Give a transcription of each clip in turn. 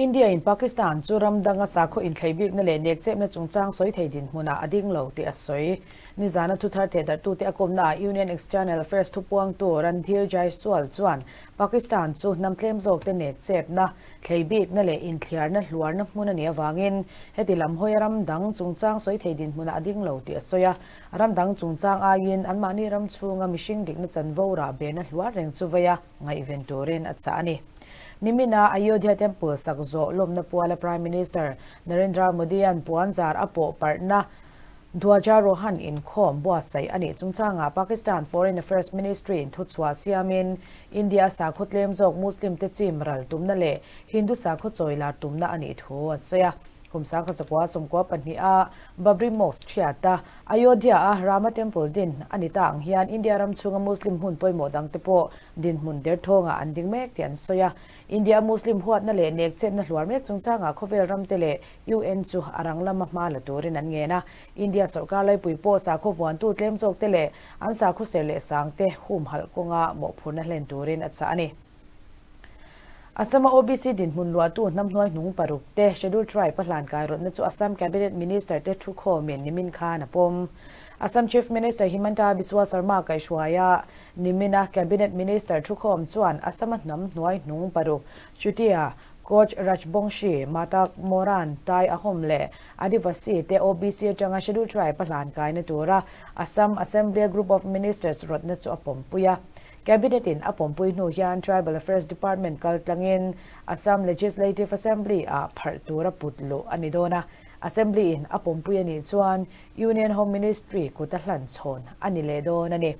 India in Pakistan chu ram danga sakhaw inthleih bikna leh nekchepna chungchang sawi thei dinhmunah a ding lo tih a sawi. Nizana thuthar thehdarhtute a kawmnaah Union External Affairs thupuangtu Randhir Jaiswal chuan Pakistan chu hnam tlem zawkte nekchepna, thlei bikna leh inthliarna hluarna hmun a nih avangin heti lam hawia ram dang chungchang sawi thei dinhmunah a ding lo tih a sawi a. Ram dang chungchang aiin anmahni ram chhunga mihring dikna chanvo rah behna hluar reng chu veia ngaihven turin a chah a ni. Nimina Ayodhya Temple sak zawh lawmna puala Prime Minister Narendra Modi-a'n puanzar a pawh parhna Dhwajarohan inkhawm buatsaih a nih chungchangah Pakistan Foreign Affairs Ministry in thuchhuah siamin India sakhaw tlem zawk Muslim te chim ral tumna leh Hindu sakhaw chawi lar tumna a nih thu an sawi a. Kum 1994 a Babri Mosque thiata Ayodhya a Rama Temple din a ni ta ang hian India ram chhunga Muslim hmun pawimawh dangte pawh dinhmun derthawngah an ding mek tih an sawi a. India Muslim huatna leh nekchetna hluar mek chungchangah khawvel ramte leh UN chu a rang lama hma la turin an ngen a. India sawrkar laipui pawh sakhaw vuantu tlem zawkte leh an sakhaw ser leh sangte humhalh kawnga mawhphurhna hlen turin a chah a ni. Assam-a OBC dinhmun luahtu hnam hnuaihnung paruk te Scheduled Tribe a hlan kai rawtna chu Assam Cabinet Minister te thukhawmin nimin khan a pawm. Assam Chief Minister Himanta Biswa Sarma kaihhruaia nimina Cabinet Minister thukhawm chuan Assam-a hnam hnuaihnung paruk Chutia, Koch Rajbongshi, Matak, Moran, Tai Ahom leh Adivasi te OBC atanga Scheduled Tribe a hlan kaina tura Assam Assembly Group of Ministers rawtna chu a pawmpui a. Cabinet in a pawmpui hnu hian Tribal Affairs Department kal tlangin Assam Legislative Assembly ah pharh tura put luh a ni dawn a, Assembly in a pawmpui a nih chuan Union Home Ministry kut a hlan chhawn a ni leh dawn a ni.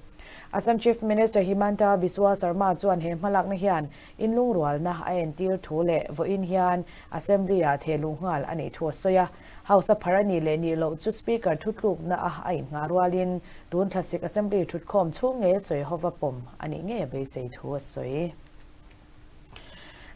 Assam Chief Minister Himanta Biswa Sarma chuan he hmalakna hian inlungrualna a entir thu leh vawiin hian Assembly ah thehluh nghal a nih thu a sawi a. House a phar a nih leh nih loh chu Speaker thutlukna a a inngah rualin tun thlasik Assembly thutkhawm chhung ngei sawi hova pawm a nih ngei a beisei thu a sawi.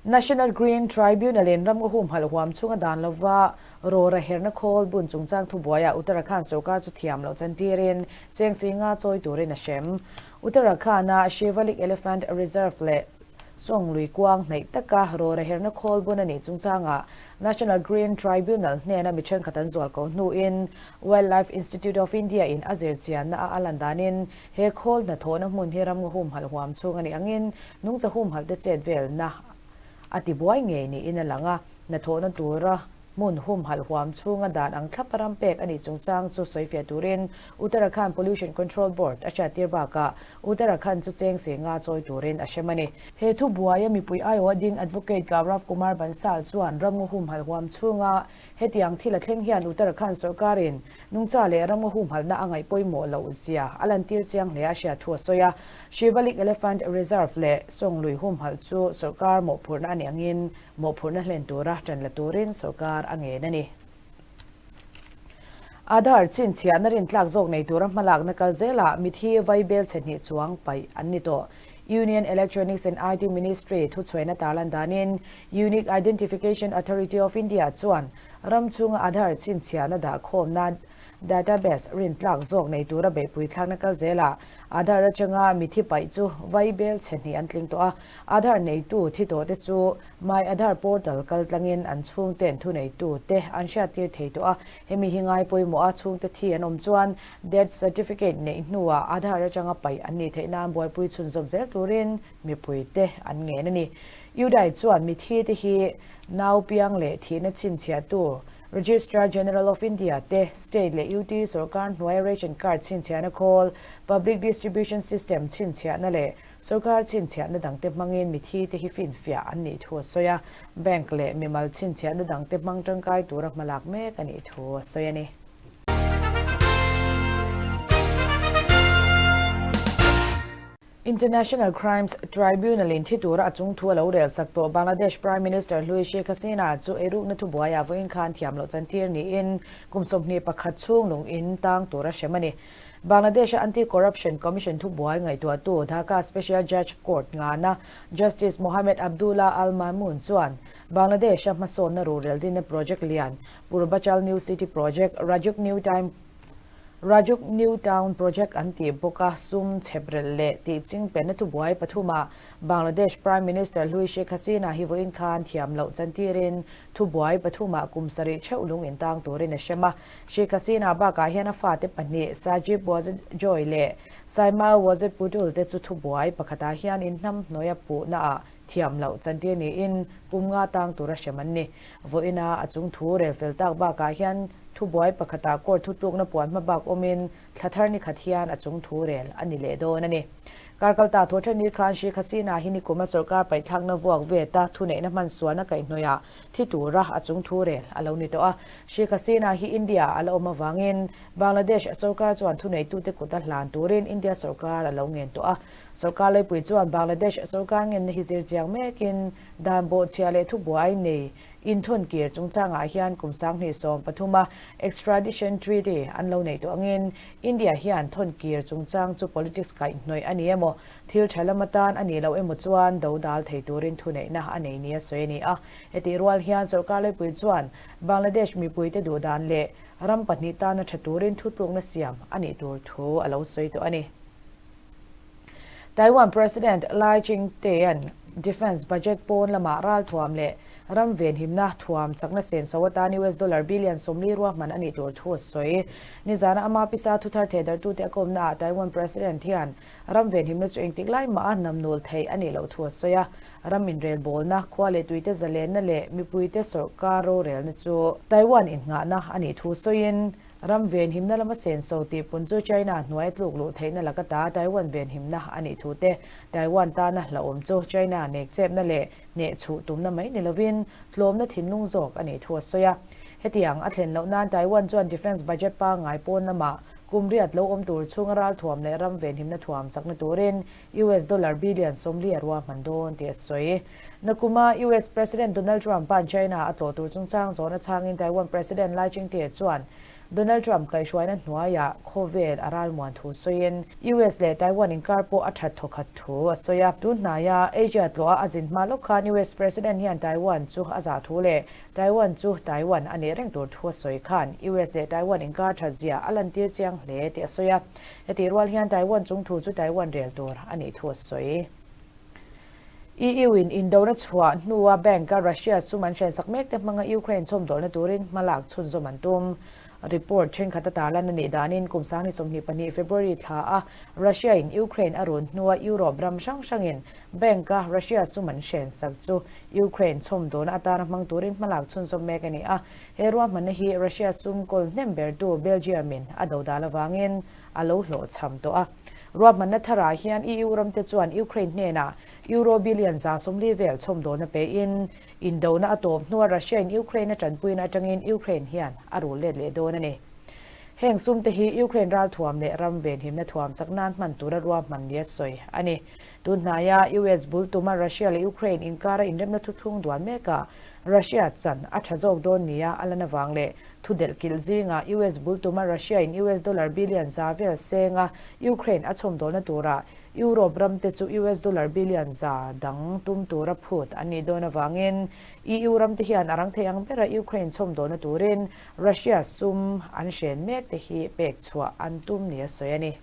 National Green Tribunal in ram humhalh huam chhunga dan lova rawra herna khawl bun chungchang thubuaiah Uttarakhand sorkar chu thiam loh chantirin cheng singa chawi turin a hrem. Uttarakhand-a Shivalik Elephant Reserve leh Song lui kuang hnaih taka rawra herna khawl bun a nih chungchangah National Green Tribunal hnena mi thenkhat an zual ko hnuin Wildlife Institute of India in a zir chianna a a lan danin he khawl hnathawhna hmun hi ramngaw humhalh huam chhung a nih angin nungcha humhalh te chet velna a tibuai ngei niin a lang a, hnathawhna tura Hmun humhalh huam chhunga dan ang thlapa ram pek a nih chungchang chu sawifiah turin Uttarakhand Pollution Control Board a hriattir bakah Uttarakhand chu cheng singa chawi turin a hrem a ni. He thubuaia mipui aiawh ding Advocate Gaurav Kumar Bansal chuan ramngaw humhalh huam chhunga hetiang thil a thleng hian Uttarakhand sawrkarin nungcha leh ramngaw humhalhna a ngaih pawimawh loh zia a lantir chiang hle a hriat thu a sawi a. Shivalik Elephant Reserve leh Songlui humhalh chu sawrkar mawhphurhna a nih angin Mawhphurhna hlen tura ṭan la turin sawrkar a ngen a ni. Aadhaar chhinchhiahna rintlak zawk nei tura hmalakna kal zelah mithi vaibel chhe hnih chuang paih an ni tawh. Union Electronics and IT Ministry thuchhuaina tarlan danin Unique Identification Authority of India chuan ram chhunga Aadhaar chhinchhiahna dahkhawmna database rintlak zawk nei tura beihpui thlakna kal zelah Aadhaar atanga mithi paih chu vaibel chhe hnih an tling tawh a. Aadhaar neitu thi tawh te chu My Aadhaar portal kal tlangin an chhungte'n thuneitu te an hriattir thei tawh a. Hemi hi ngai pawimawh a chhungte thi an awm chuan death certificate neih hnuah Aadhaar atanga paih an nih theih nan buaipui chhunzawm zel turin mipui te an ngen a ni. UDAI chuan mithi te hi nau piang leh thihna chhinchhiahtu Registrar General of India te, State leh UT sawrkar hnuaia ration card chhinchhiahna khawl, Public Distribution System chhinchhiahna leh sawrkar chhinchhiahna dangte hmangin mithi te hi finfiah an nih thu a sawi a, bank leh mimal chhinchhiahna dangte hmang tangkai tura hmalak mek a nih thu a sawi a ni. International Crimes Tribunal in thi tura a chung thu a lo rel sak tawh Bangladesh Prime Minister hlui Sheikh Hasina chu eirukna thubuaiah vawiin khan thiam loh chantir niin kum 21 chhung lung in tang tura hrem a ni. Bangladesh-a Anti-Corruption Commission thubuai ngaihtuahtu Dhaka Special Judge Court ngana Justice Mohammed Abdullah Al Mamun chuan Bangladesh-a hmasawnna rurel dinna project lian Purbachal New City Project, Rajuk New Time. Rajuk New Town Project an tih bawk a, sum chheprelh leh tih chingpenna thubuai pathumah Bangladesh Prime Minister hlui Sheikh Hasina hi vawiin khan thiam loh chantirin thubuai pathumah kum sarih theuh lung intang turin a hrem a. Sheikh Hasina bakah hian a fate pahnih Sajib Wazed Joy leh Saima Wazed Putul te chu thubuai pakhatah hian inhnam hnuaia puhnaah thiam loh chantir niin kum nga tang tura hrem an ni. Vawiina a chung thu rel fel tak bakah hian thubuai pakhatah court thutlukna puan hma bak awmin thla thar ni khat hian a chung thu rel a ni leh dawn a ni. Kar kal ta thawh ni khan Sheikh Hasina hi nikuma sawrkar paihthlakna vuak veta thuneihna hman sualna kaihhnawihah thi tura a chung thu rel a lo ni tawh a. Sheikh Hasina hi India a la awm avangin Bangladesh sawrkar chuan thuneitute kut a hlan turin India sawrkar a lo ngen tawh a. Sawrkar laipui chuan Bangladesh sawrkar ngenna hi zir chiang mekin dan bawhchhia leh thubuai nei inthawn kir chungchangah hian kum 2013a extradition treaty an lo neih tawh angin India hian thawn kir chungchang chu politics kaihhnawih a ni emaw thil tha lam atan a nih loh emaw chuan do dal thei turin thuneihna a nei nia sawi a ni a. Hetih rual hian sawrkar laipui chuan Bangladesh mipuite duhdan leh ram pahnih tana tha turin thutlukna siam a nih tur thu a lo sawi tawh a ni. Taiwan President Lai Ching-te-a'n defence budget pawn lamah ralthuam leh ram venhimna thuam chakna senso atan US dollar billion 40 ruahman a nih tur thu a sawi. Nizana ama pisa thuthar thehdarhtute a kawmnaah Taiwan President hian ram venhimna chu engtik lai mah a namnul theih a nih loh thu a sawi a. Ram inrelbawlna, khua leh tuite zalenna leh mipuite sawrkar rorelna chu Taiwan innghahna a nih thu sawiin, Ram venhimna lama senso tih pun chu China hnuai tluk luh theihna laka ta Taiwan venhimna a nih thu te, Taiwan tana hlauhawm chu China nekchepna leh hnehchhuh tumna mai ni lovin tlawmna thinlung zawk a nih thu a sawi a. Hetiang a thlen loh nan Taiwan chuan defence budget pangngai pawn lama kum riat lo awm tur chhunga ralthuam leh ram venhimna thuam chakna turin US dollar billion 40 a ruahman dawn tih a sawi. Nakuma US President Donald Trump-a'n China a tlawh tur chungchang zawhna chhangin Taiwan President Lai Ching-te chuan Donald Trump kaihhruaina hnuaiah khawvel a ralmuan thu sawiin US leh Taiwan inkar pawh a that thawkhat thu a sawi a. Tun hnaia Asia tlawha a zin hma lawk khan US President hian Taiwan chu a zah thu leh Taiwan chu Taiwan a nih reng tur thu a sawi khan US leh Taiwan inkar that zia a lantir chiang hle tih a sawi a. Hetih rual hian Taiwan chung thu chu Taiwan rel tur a nih thu a sawi. EU-in indona chhuah hnua bank-a Russia sum an hrensak mek te hmanga Ukraine chhawmdawlna turin hmalak chhunzawm an tum. Report thenkhat a tarlan a nih danin kum 2022 February thla a Russia-in Ukraine a run hnua Europe ram hrang hrangin bank-a Russia sum an hrensak chu Ukraine chhawmdawlna atana hmang turin hmalak chhunzawm mek a ni a. He ruahmanna hi Russia sum kawl hnem bertu Belgium-in a dodal avangin a lo hlawhchham tawh a. Ruahmanna tharah hian EU ramte chuan Ukraine hnenah Euro billion 140 vel chhawmdawlna pein indona a tawp hnua Russia-in Ukraine a tanpuina atangin Ukraine hian a rul let leh dawn a ni. Heng sumte hi Ukraine ralthuam leh ram venhimna thuam chak nan hman tura ruahman nia sawi a ni. Tun hnaia US bul tuma Russia leh Ukraine inkara inremna thuthlung duan mekah Russia chan a tha zawk dawn nia a lan avang leh Thudelh kilh zingah US bul tuma Russia-in US dollar billion 100 vel senga Ukraine a chhawmdawlna turah Europe ramte chu US dollar billion 100 dang tum tura phut an nih dawn avangin EU ramte hian a rang thei ang bera Ukraine chhawmdawlna turin Russia sum an hren mek te hi pek chhuah an tum nia sawi a ni.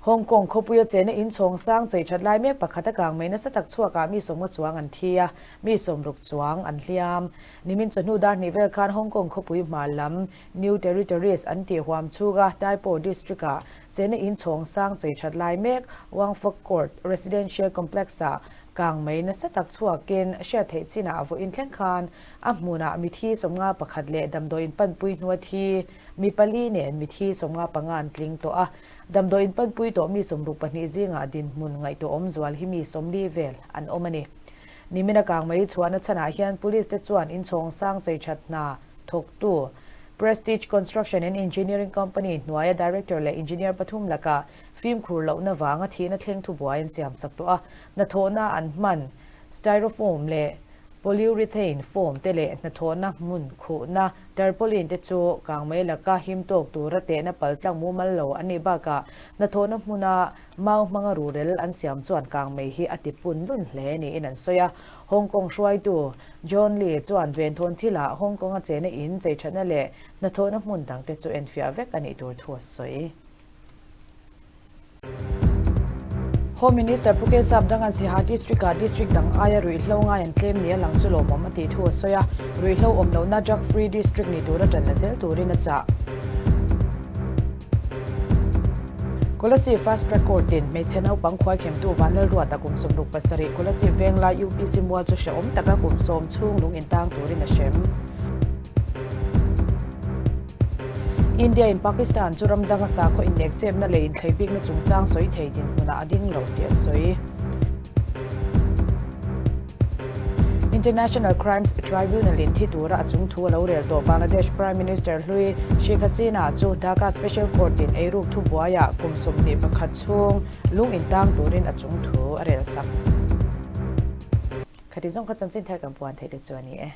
Hong Kong khawpuia chena inchhawng sang chei that lai mek pakhat a kang mai nasa tak chhuakah mi 50 chuang an thi a, mi 60 chuang an hliam. Nimin chawhnu dar hnih vel khan Hong Kong khawpui hma lam New Territories an tih huam chhunga Tai Po District-ah chena inchhawng sang chei that lai mek Wang Fuk Court Residential Complex-ah kang mai nasa tak chhuakin hriat theih chinah a vawiin thleng khan a hmunah mithi 51 leh damdawiin panpui hnua thi Mi pali nen mithi 55 an tling tawh a, damdawiin panpui tawh mi 62 zingah dinhmun ngaihtuahawm zual hi mi 40 vel an awm a ni. Nimina kang mai chhuahna chhanah hian police te chuan inchhawng sang chei that hna thawktu Prestige Construction and Engineering Company hnuaia director leh engineer pathum lakah fimkhur lohna vanga thihna thleng thubuai an siamsak tawh a, hnathawhna an hman styrofoam leh. Polyurethane foam te leh hnathawhna hmun khuhna tarpaulin te chu kangmei laka him tawk tura tehna paltlang mumal lo an nih bakah hnathawhna hmuna mau hmanga rurel an siam chuan kangmei hi a ti pun lun hle niin an sawi a. Hong Kong hruaitu John Lee chuan venthawn thilah Hong Kong-a chena in cheithatna leh hnathawhna hmun dangte chu enfiah vek a nih tur thu a sawi. Home Minister Pu K Sapdanga'n Siaha District-ah District dang aia ruihhlo ngai an tlem ni a lang chu lawmawm a tih thu a sawi a, ruihhlo awm lohna Drug Free District ni tura ṭan la zel turin a chah. Kolasib Fast Track Court-in hmeichhe naupang khuaikhemtu Vanlalruata kum 67 Kolasib Venglai UPC mual chu hrehawm taka kum sawm chhung lung intang turin a hrem. India in Pakistan chu ram danga sakhaw innekchepna leh inthleibikna chungchang sawi thei dinhmunah a ding lo tih a sawi. International Crimes Tribunal in thi tura a chung thu a lo rel tawh Bangladesh Prime Minister hlui Sheikh Hasina chu Dhaka Special Court in eiruk thubuaiah kum 21 chhung lung intang turin a chung thu a rel sak. Khatin zawng kha chanchin thar kan puan theih te chu a ni e.